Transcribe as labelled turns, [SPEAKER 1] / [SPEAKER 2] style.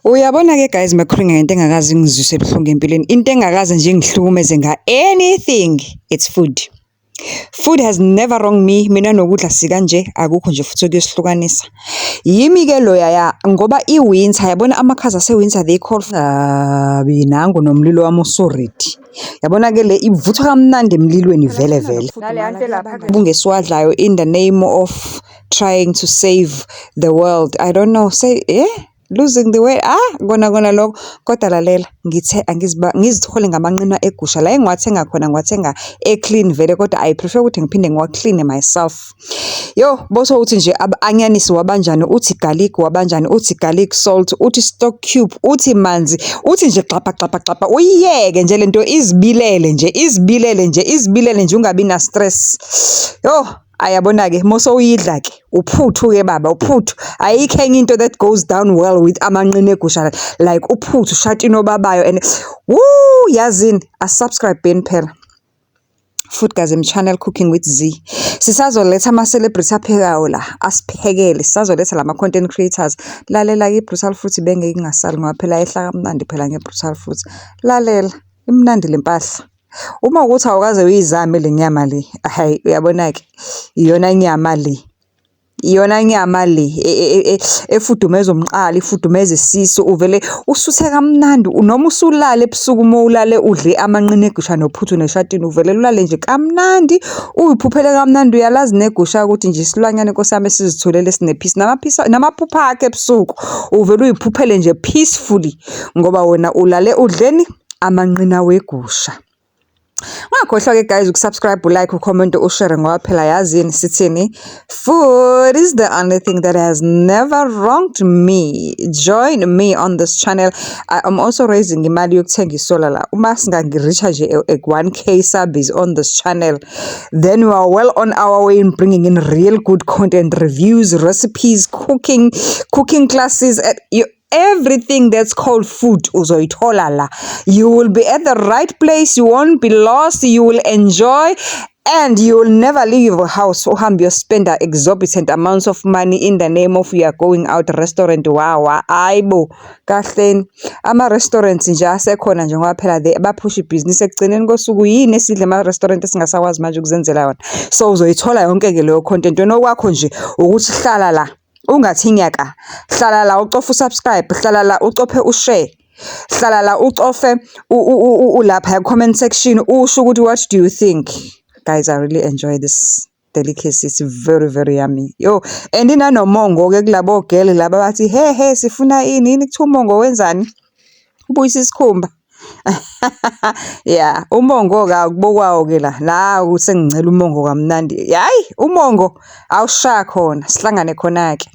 [SPEAKER 1] Uyabona-ke guys, makukhulunywa ngento engakaze ingizwise buhlungu empilweni, into engakaze nje ingihlukumeze nga-anything, it's food. Food has never wronged me, mina nokudla sikanje, akukho nje futhi okuyosihlukanisa. Yimi-ke loyaya ngoba i-winter, yabona amakhaza ase-winter they call nangu nomlilo wami usu-ready. Yabona-ke le ivuthwa kamnandi emlilweni vele vele. Bungesiwadlayo in the name of trying to save the world. I don't know, say, eh? Losing the way, ah, kona kona lokho. Kodwa lalela, ngithe ngizithole ngamanqina egusha la engiwathenga khona ngiwathenga e-clean vele kodwa I prefer ukuthi ngiphinde ngiwa-clean-e myself. Yo, bese uthi nje anyanisi wabanjani, uthi garlic wabanjani, uthi garlic salt, uthi stock cube, uthi manzi, uthi nje xapha xapha xapha, uyiyeke nje lento izibilele nje, izibilele nje, izibilele nje ungabi na-stress. Yo, ayabona-ke mose uyidla-ke uphuthu-ke baba, uphuthu. Ayikho enye into that goes down well with amanqina egusha like uphuthu, ushatini obabayo and woo, yazini, asubscribe-eni phela. Foodgasm channel, Cooking with Z. Sisazoletha ama-celebrity aphekayo la, asiphekele, sisazoletha lama-content creators. Lalela-ke i-Brutal Fruit bengeke ingasali ngoba phela yehla kamnandi phela nge-Brutal Fruit. Lalela, imnandi le mpahla. Uma kuwukuthi awukaze uyizame le nyama le, hhayi uyabona-ke, iyona nyama le. Iyona nyama le efudumeza umqala, ifudumeza isisu, uvele usuthe kamnandi noma usulala ebusuku uma ulale udle amanqina egusha nophuthu neshatini, uvele ulale nje kamnandi, uy'phuphele kamnandi. Uyalazi negusha ukuthi nje isilwanyana, Nkosi yami, esizitholele sine-peace, namaphupho akho ebusuku uvele uy'phuphele nje peacefully ngoba wena ulale udleni amanqina wegusha. Ungakhohlwa-ke guys uku-subscribe, u-like, u-comment, u-share ngoba phela yazini sithini? Food is the only thing that has never wronged me. Join me on this channel. I am also raising imali yokuthenga isolar la. Uma singangi-reach-a nje 1K subs on this channel, then we are well on our way in bringing in real good content, reviews, recipes, cooking, cooking classes, you, everything that's called food uzoyithola la. You will be at the right place, you won't be lost, you will enjoy and you will never leave your house uhambe uyospenda exorbitant amounts of money in the name of you are going out restaurant. Wawa, hayibo, kahleni. Ama-restaurants nje asekhona nje ngoba phela they baphusha ibhizinisi. Ekugcineni kosuku yini esidle ema-restaurant esingasakwazi manje ukuzenzela yona? So uzoyithola yonke-ke leyo content. Wena okwakho nje ukuthi hlala la, ungathi nyaka, hlala la ucofe u-subscribe, hlala la ucophe u-share, hlala la ucofe ulapha comment section usho ukuthi what do you think. Guys, I really enjoy this delicacy. It's very very yummy, yo, and inanomongo-ke kulabo girl laba bathi he he sifuna ini yini, kuthiwa umongo wenzani? Ubuyisa isikhumba. Yeah, umongo-ke akubukwawo-ke la la sengingcela umongo kamnandi. Hhayi, umongo awushaya khona, sihlangane khona-ke.